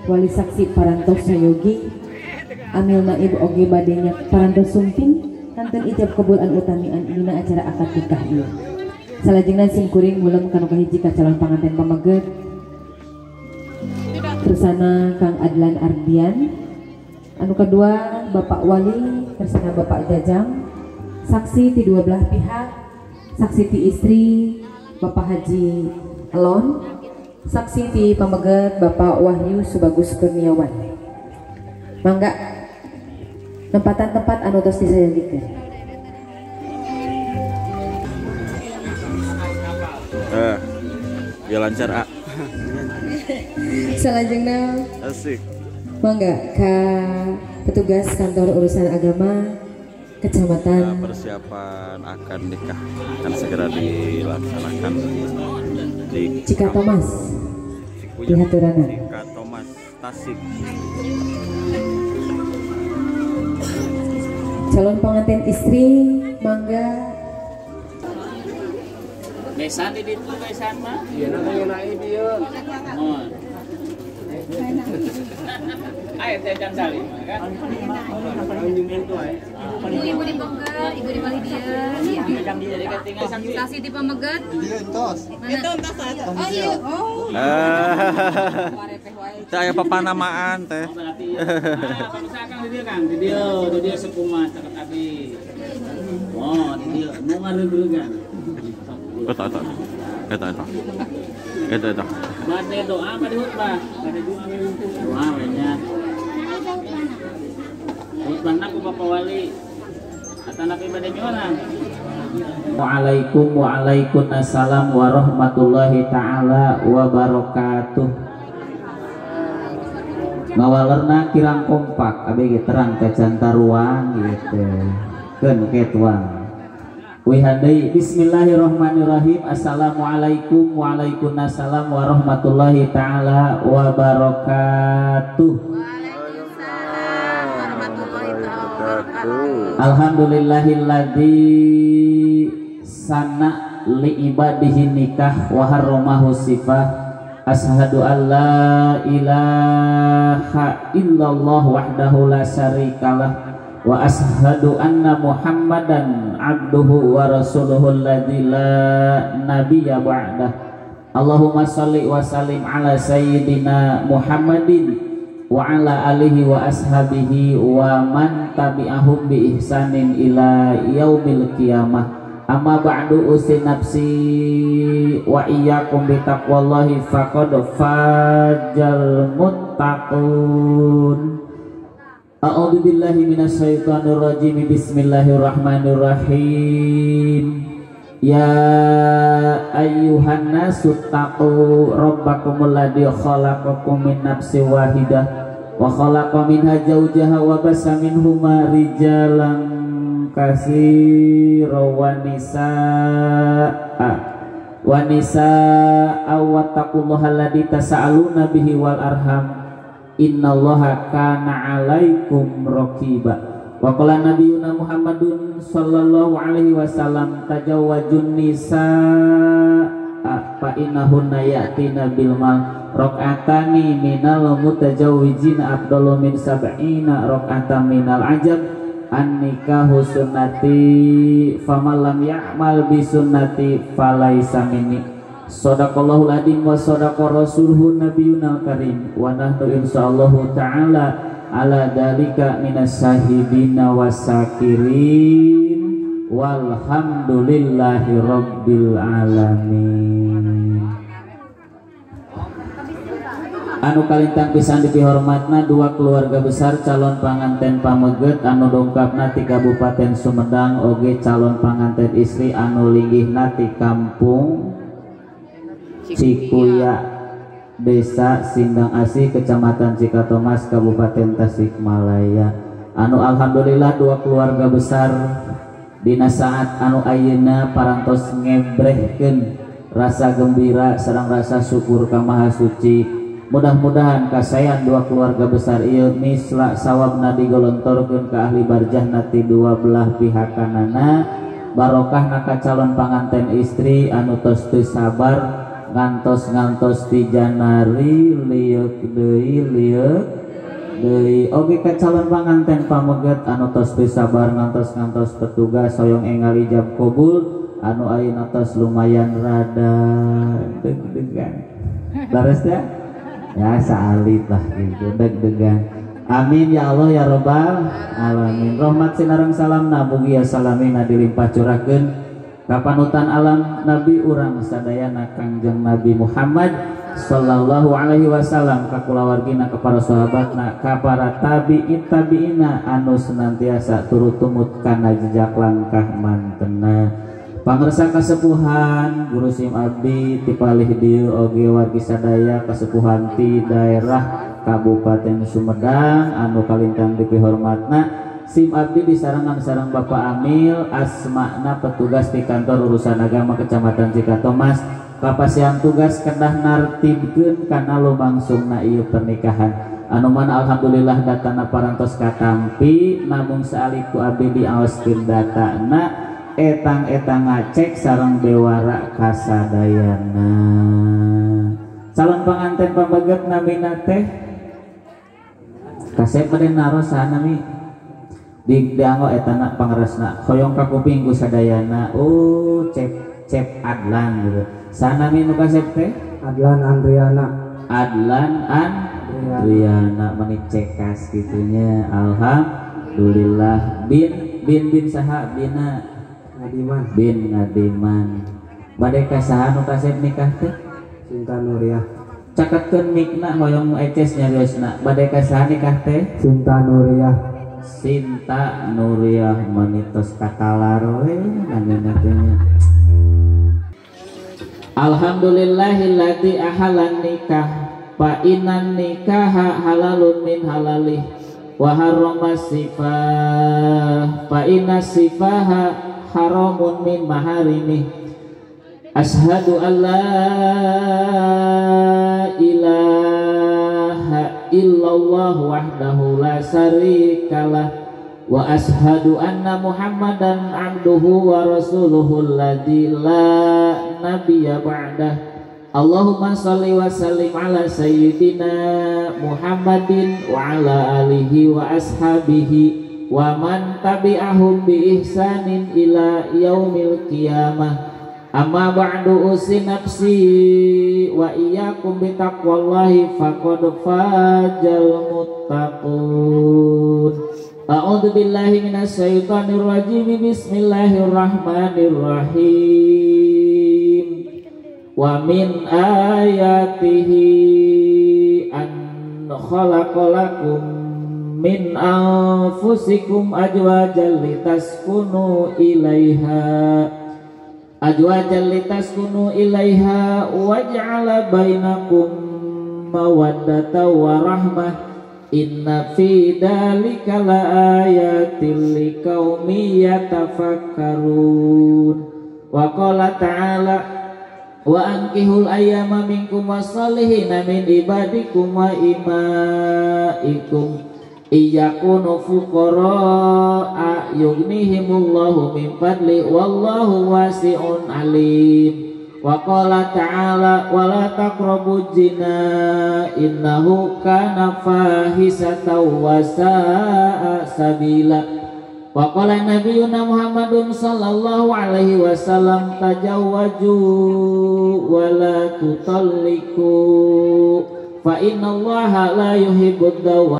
Wali saksi parantos sayogi amil naib oge bade nya parantos sumping kantun ijab kabul anu utami dina acara akad nikah ieu. Salajengna simkuring mulem kanu kahiji ka calon panganten pameget kersana Kang Adlan Ardian, anu kedua Bapak Wali kersana Bapak Jajang, saksi ti dua belah pihak, saksi ti istri Bapak Haji Elon, saksi ti pameget Bapak Wahyu Subagus Kurniawan. Mangga nempatan tempat anu tos disayogikeun. Biar lancar ah. Salajengna asik. Mangga ka petugas kantor urusan agama kecamatan. Persiapan akan nikah akan segera dilaksanakan di Cikatomas di Haturana. Cikatomas Tasik. Calon pengantin istri mangga. Besan di ditu besan mah. Ieu na ngeunai dieu. Mun. Ayo teh jam salim kan. Ibu di Bogor, ibu di Bali dia. Saksi di Pameget. Entos. Itu entos ada. Oh iya. Oh. Teh aya papanamaan teh. Berarti ah, di dieu Kang, di dieu, di dieu sepuma caket abi. Oh, di dieu nu ngareugeugan. Eta eta. Eta eta. Eta eta. Bade doa bade khutbah, bade doa. Doa we nya. Khutbahna ku Bapak Wali. Atanapi bade nyuaran. Waalaikum waalaikumsalam warahmatullahi taala wabarakatuh. Ngawalerna kirang kompak abg terang ka cantaruang gitu. Keun ke tuang. Wihan deui bismillahirrahmanirrahim. Assalamualaikum waalaikumsalam warahmatullahi taala wabarakatuh. Waalaikumsalam warahmatullahi taala wabarakatuh. Alhamdulillahilladzi sana li ibadihi nikah wa harramahu sifah. Asyhadu an la ilaha illallah wahdahu la syarikalah wa asyhadu anna Muhammadan abduhu wa rasuluhu alladzi la nabiyya ba'dah. Allahumma shalli wa sallim ala sayyidina Muhammadin wa ala alihi wa ashabihi wa man tabi'ahum bi ihsanin ila yaumil qiyamah. Amma ba'du, usi nafsi wa iyyakum bi taqwallahi faqad fajal muttaqun. A'udzu billahi minasyaitonir rajim. Bismillahirrahmanirrahim. Ya ayyuhan nasu taqu rabbakumul ladzi khalaqakum min nafsin wahidah wa khalaqa minha zawjaha wa bassa minhuma rijalan katsiran wa nisaa wa nisaa wattaqullaha alladzi tasaaluna bihi wal arham innallaha kana 'alaikum raqiba. Wa qala nabiyuna Muhammadun sallallahu alaihi wasallam tajawwajun nisaa fa innahunna ya'tina bil mal raq'atani minal mutajawwijina afdalu min sab'ina raq'atan minal ajab. An nikahu sunnati faman lam ya'mal bi sunnati falaisa minni. Shadaqallahul adzim wa shadaqa rasuluhu nabiyuna karim wa nahnu insyaallahu ta'ala ala dalika minas syahidina wasakirin walhamdulillahi rabbil alamin. Anu kalintang pisan dipihormatna dua keluarga besar calon panganten pameget anu dongkapna ti Kabupaten Sumedang oge calon panganten istri anu linggihna ti Kampung Cikuya, Desa Sindang Asih, Kecamatan Cikatomas, Kabupaten Tasikmalaya. Anu alhamdulillah dua keluarga besar dina saat anu ayeuna parantos ngebrehkeun rasa gembira sareng rasa syukur ka Maha Suci. Mudah-mudahan kasayan dua keluarga besar ieu misla sawabna digolontorkeun ka ahli barjahna ti dua belah pihakanana, barokahna ka calon panganten istri anu tos teu sabar Ngantos-ngantos ti Janari lieuk deui lieuk deui. Oge ka calon panganten pameget anu tos teu sabar ngantos-ngantos petugas hoyong enggal ijab kabul anu ayeuna tos lumayan rada deg-degan. Leres teh? Ya saalit lah gitu deg-degan. Amin ya Allah ya Robbal alamin. Rahmat sinareng salamna mugi ya salamina dilimpah curahkeun ka panutan alam Nabi urang sadayana Kangjeng Nabi Muhammad sallallahu alaihi wasallam, ka kulawargina, ka para sahabatna, ka para tabi'in tabi'ina anu senantiasa turut tumut kana jejak langkah mantena. Pangersa kasepuhan guru sim abdi ti palih dieu oge wargi sadaya kasepuhan ti daerah Kabupaten Sumedang anu kalintang dipihormatna, sim abdi disarengan sareng Bapak Amil asmana petugas di kantor urusan agama Kecamatan Cikatomas kapasian tugas kedah nartibkeun kana lumangsungna ieu pernikahan anu mana alhamdulillah datana parantos katampi, namung saalit ku abdi diaoskeun datana etang-etang ngacek sareng bewara kasadayana. Calon panganten pameget namina teh kasep bade naros saha nami di dianggo etana pangeresna hoyong ka kuping ku sadayana. Oh cep cep Adlan gitu. Saha nami nu kasep teh? Adlan Andriana. Adlan Andriana meni cekas gitunya. Alhamdulillah. Bin bin bin saha bina? Ngadiman. Bin Ngadiman. Bade ka saha nu kasep nikah teh? Sinta Nuriah. Caketkeun mikna hoyong eces nyariosna. Bade ka saha nikah teh? Sinta Nuriah. Sinta Nuriah manitos katalar we namina teh nya. Alhamdulillahilladzi ahalan nikah fa innan nikaha halalun min halalih wa harrama sifah fa inna sifaha haramun min maharimih. Ashhadu an la ilaha illallah wahdahu la syarikalah wa ashhadu anna Muhammadan abduhu wa rasuluhu alladzi la nabiyya ba'dah. Allahumma shalli wa sallim ala sayyidina Muhammadin wa ala alihi wa ashabihi wa man tabi'ahum bi ihsanin ila yaumil qiyamah. Amma ba'du, usi nafsi wa iyyakum bi taqwallahi faqad fajal muttaqun. A'udzu billahi minasyaitonir rajim. Bismillahirrahmanirrahim. Wa min ayatihi an khalaqalakum min anfusikum azwajan litaskunu ilaiha azwajan litaskunu ilaiha wa ja'ala bainakum mawaddatan wa rahmah. Inna fi dzalika laayatin liqaumin yatafakkarun. Wa qala ta'ala wa ankihul ayyama minkum wassalihina min ibadikum wa imaikum iyakunu fuqara yughnihimullahu min fadli wallahu wasi'un alim. Wa qala ta'ala wa la taqrabu zina innahu kana fahisatan wa sa'a sabila. Wa qala nabiyuna Muhammadun sallallahu alaihi wasallam tajawwaju wa la tutalliqu fa innallaha la yuhibbud dawa.